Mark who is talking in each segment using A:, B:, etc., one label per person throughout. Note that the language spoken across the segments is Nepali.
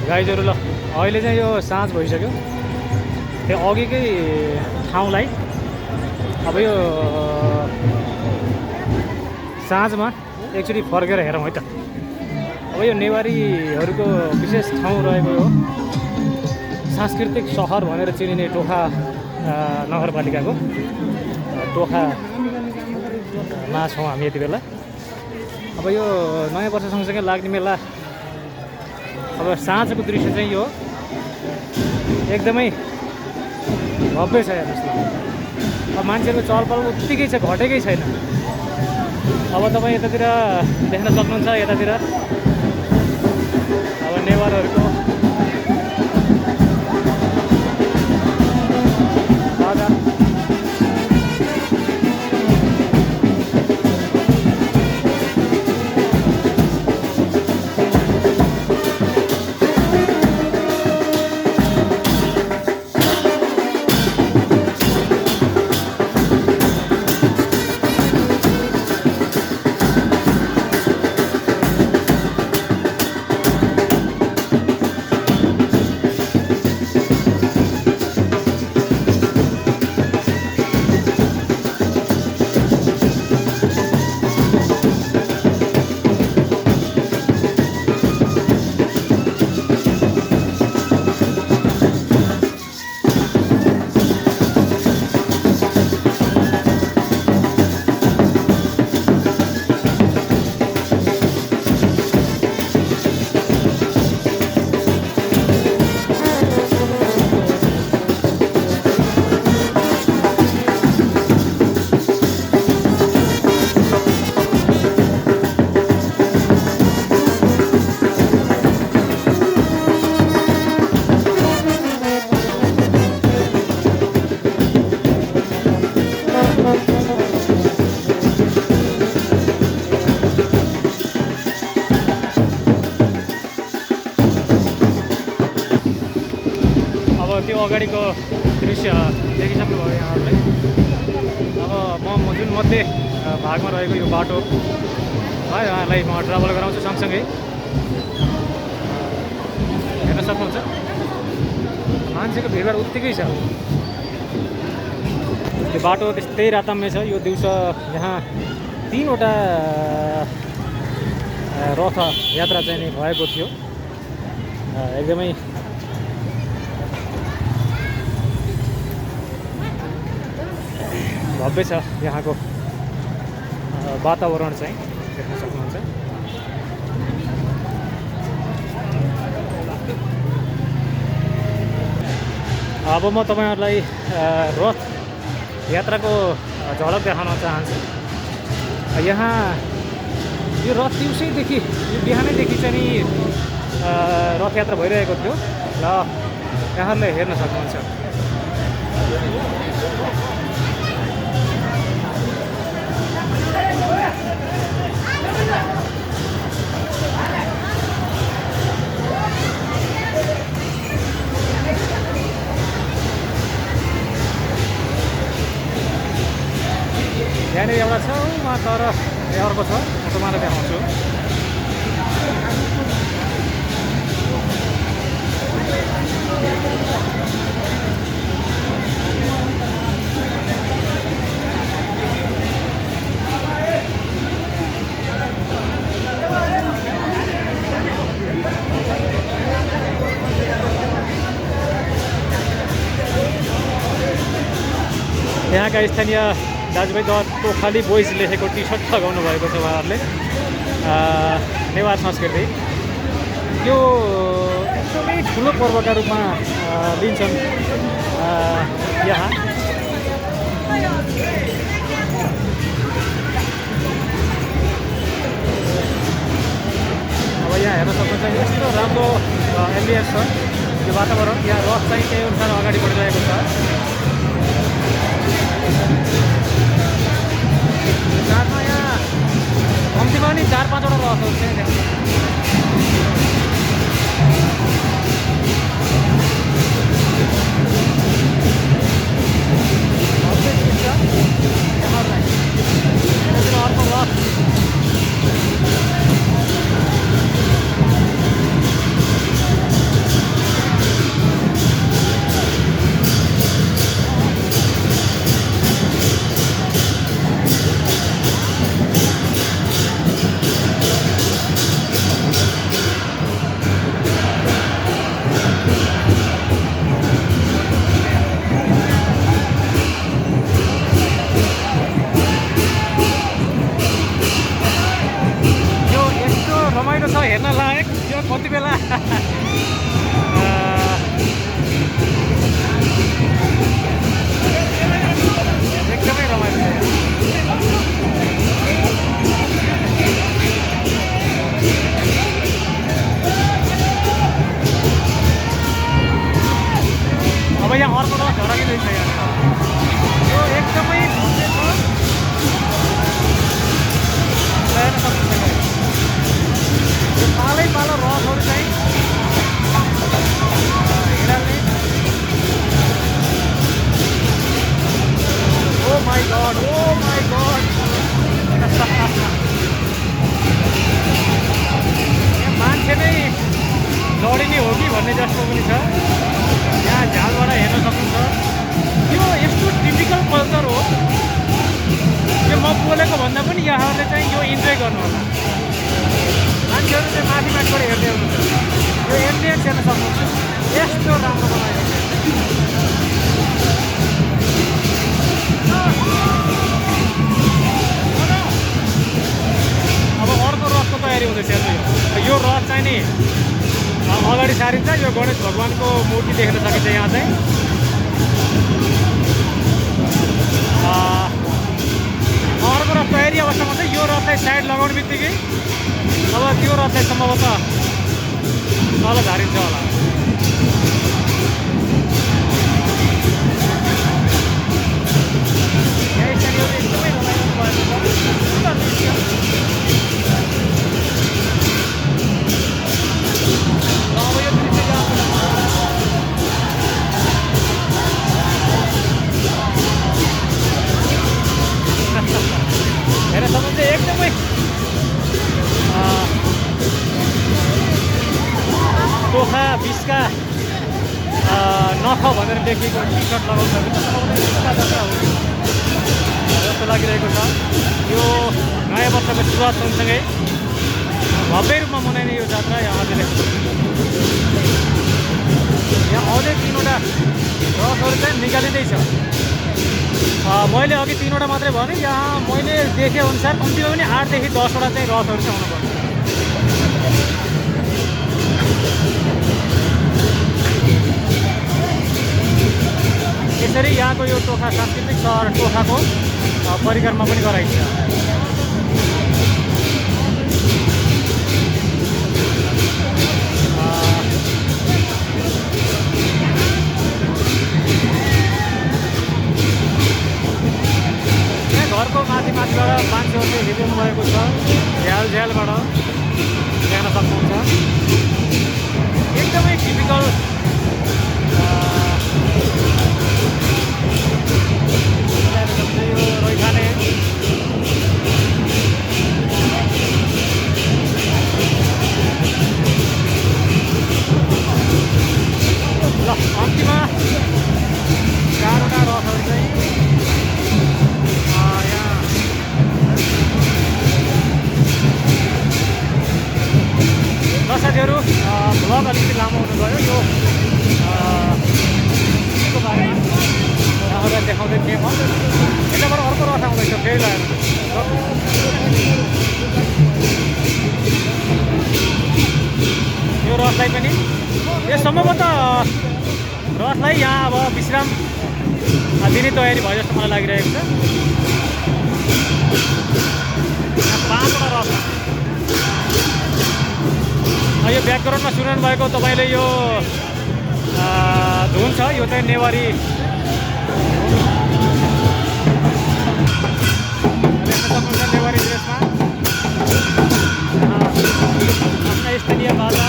A: गाइजहरू ल अहिले चाहिँ यो साँझ भइसक्यो। त्यो अघिकै ठाउँलाई अब यो साँझमा एकचोटि फर्केर हेरौँ है त। अब यो नेवारीहरूको विशेष ठाउँ रहेको हो सांस्कृतिक सहर भनेर चिनिने टोखा नगरपालिकाको टोखामा छौँ हामी यति बेला। अब यो नयाँ वर्ष सँगसँगै लाग्ने मेला अब साँझको दृश्य चाहिँ यो एकदमै भव्य छ। हेर्नुहोस् न, अब मान्छेको चहलपहल उत्तिकै छ, घटेकै छैन। अब तपाईँ यतातिर देख्न सक्नुहुन्छ, यतातिर अब नेवारहरूको त्यो अगाडिको दृश्य देखिसक्नुभयो यहाँहरूले। अब म जुन मध्य भागमा रहेको यो बाटो है यहाँलाई म ट्राभल गराउँछु सँगसँगै हेर्न सक्नुहुन्छ मान्छेको भिडभाड उत्तिकै छ। त्यो बाटो त्यस्तै राताम्य छ। यो दिउँसो यहाँ 3वटा रथ यात्रा चाहिँ नि भएको थियो। एकदमै भव्य छ यहाँको वातावरण चाहिँ देख्न सक्नुहुन्छ। अब म तपाईहरुलाई रथ यात्राको झलक देखाउन चाहन्छु। यहाँ यो रथ दिउँसैदेखि यो बिहानैदेखि चाहिँ नि रथ यात्रा भइरहेको थियो र यहाँहरूले हेर्न सक्नुहुन्छ। यहाँनिर एउटा छेउमा तर अर्को छ, म तपाईँलाई देखाउँछु। यहाँका स्थानीय दाजुभाइ टोखाली बोइज लेखेको टी सर्ट लगाउनु भएको छ उहाँहरूले। नेवार संस्कृति यो एकदमै ठुलो पर्वका रूपमा लिन्छन् यहाँ। अब यहाँ हेर्न सक्नुहुन्छ यस्तो राम्रो एम्बियन्स छ यो वातावरण। यहाँ रथ चाहिँ त्यही अनुसार अगाडि बढिरहेको छ। साथमा यहाँ कम्तीमा पनि 4-5 वटा रथहरू छ। अर्को रथ रमाइलो छ, हेर्न लायक यो कति बेला एकदमै रमाइलो छ। अब यहाँ अर्को रथ झराकिँदैछ यहाँ, यो एकदमै भव्य छ। हेर्न सक्नुहुन्छ यो पालै पालो रथहरू चाहिँ हिँडाल्ने। Oh my god, oh my god. यहाँ मान्छे नै लडिने हो कि भन्ने जस्तो पनि छ। यहाँ झालबाट हेर्न सक्नुहुन्छ यो यस्तो टिपिकल कल्चर हो। यो म बोलेको भन्दा पनि यहाँहरूले चाहिँ यो इन्जोय गर्नु होला। मान्छेहरू चाहिँ माथि माथिबाट हेर्दै हुनुहुन्छ। यो एम्बियन्स हेर्न सक्नुहुन्छ, यस्तो राम्रो बनाएको छ। अब अर्को रथको तयारी हुँदैछ। यो रथ चाहिँ नि अगाडि सारिन्छ। यो गणेश भगवानको मूर्ति देख्न सकिन्छ यहाँ चाहिँ। अर्को रथ तयारी अवस्थामा चाहिँ यो रथलाई साइड लगाउने बित्तिकै अब त्यो रथलाई सम्भवतः तल झारिन्छ होला। एकदमै रमाइलो भएको छ। हेर्न सक्नुहुन्छ एकदमै टोखा बिचका नख भनेर लेखिएको टी सर्ट लगाउँछ जस्तो लागिरहेको छ। यो नयाँ वर्षको सुरुवात सँगसँगै भव्य रूपमा मनाइने यो जात्रा यहाँ अझै 3वटा रथहरू चाहिँ निकालिँदैछ। मैले अघि 3वटा मात्रै भने, यहाँ मैले देखे अनुसार कम्तीमा पनि 8 देखि 10वटा चाहिँ रथहरू चाहिँ आउनुपर्छ। यसरी यहाँको यो टोखा सांस्कृतिक सहर टोखाको परिक्रमा पनि गराइन्छ। घरको माथि माथिबाट मान्छेहरू चाहिँ हिँडिनु भएको छ। झ्यालबाट देख्न सक्नुहुन्छ एकदमै टिपिकल यो रैथाने। ल अन्तिममा 4वटा रथहरू चाहिँ साथीहरू भ्लग अलिकति लामो हुनु गयो। यो को बारेमा यहाँहरूलाई देखाउँदै थिएँ म। यताबाट अर्को रथ आउँदैछ फेरि लगाएर। यो रथलाई पनि यो सम्भवतः रथलाई यहाँ अब विश्राम दिने तयारी भयो जस्तो मलाई लागिरहेको छ। यहाँ 5वटा रथ। यो ब्याकग्राउन्डमा सुनिरहनु भएको तपाईँले यो धुन छ, यो चाहिँ नेवारी नेवारी ड्रेसमा आफ्ना स्थानीय भाषा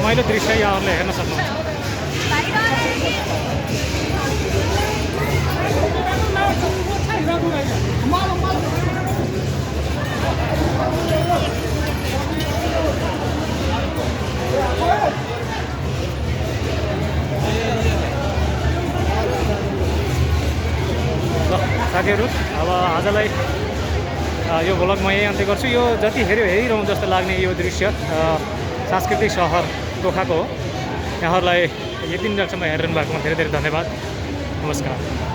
A: रमाइलो दृश्य यहाँहरूले हेर्न सक्नुहुन्छ। साथीहरू अब आजलाई यो भ्लग म यही अन्त्य गर्छु। यो जति हेरिरहँ जस्तो लाग्ने यो दृश्य सांस्कृतिक सहर दोखाको हो। यहाँहरूलाई यति दिनसम्म हेरिरहनु भएकोमा धेरै धेरै धन्यवाद। नमस्कार।